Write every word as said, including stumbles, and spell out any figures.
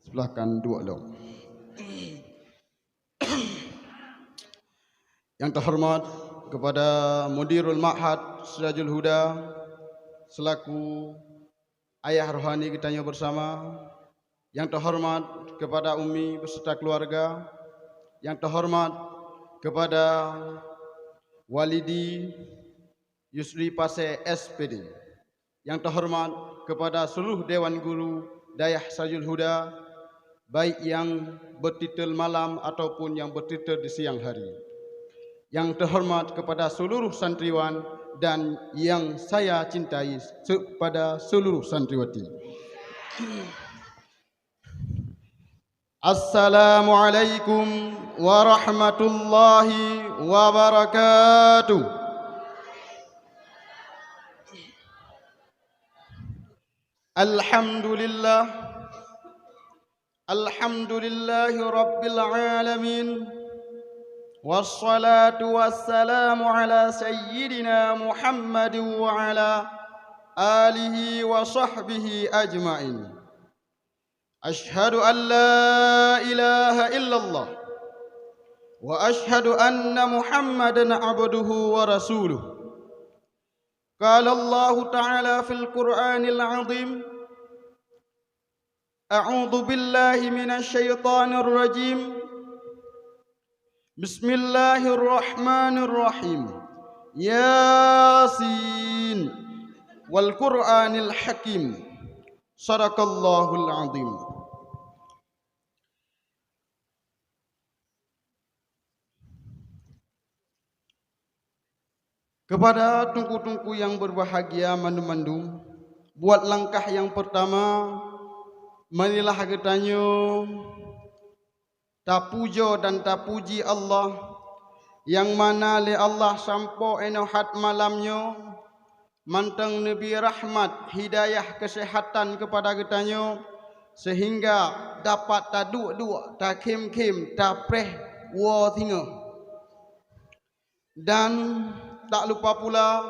Silahkan duduk dulu. Yang terhormat kepada Mudirul Ma'had Sirajul Huda selaku ayah rohani geutanyoe bersama, yang terhormat kepada Umi beserta keluarga, yang terhormat kepada Walidi Yusri Pasé, S P D, yang terhormat kepada seluruh Dewan Guru Dayah Sirajul Huda, baik yang bertitel malam ataupun yang bertitel di siang hari. Yang terhormat kepada seluruh santriwan dan yang saya cintai se-, pada seluruh santriwati. Assalamualaikum warahmatullahi wabarakatuh. Alhamdulillah. Alhamdulillahi rabbil alamin. Wassalatu wassalamu ala sayyidina Muhammadin wa ala alihi wa sahbihi ajmain. Asyhadu an la ilaha illallah wa asyhadu anna Muhammadan abduhu wa rasuluh. Qala Allahu ta'ala fil Qur'anil azim, a'udzu billahi minasy syaithanir rajim. Bismillahirrahmanirrahim. Yasin, wal Qur'anil hakim. Sadaqallahul azim. Kepada teungku-teungku nyang berbahagia mandum-mandum, buat langkah nyang pertama, marilah geutanyoe tapujoe dan tapuji Allah, nyang mana lé Allah sampoe inoe that malam nyoe mantong neubri rahmat hidayah keuseuhatan keupada geutanyoe, seuhingga dapat taduek-duek, takhém-khém, tapreh woe singoh. Dan tak lupa pula,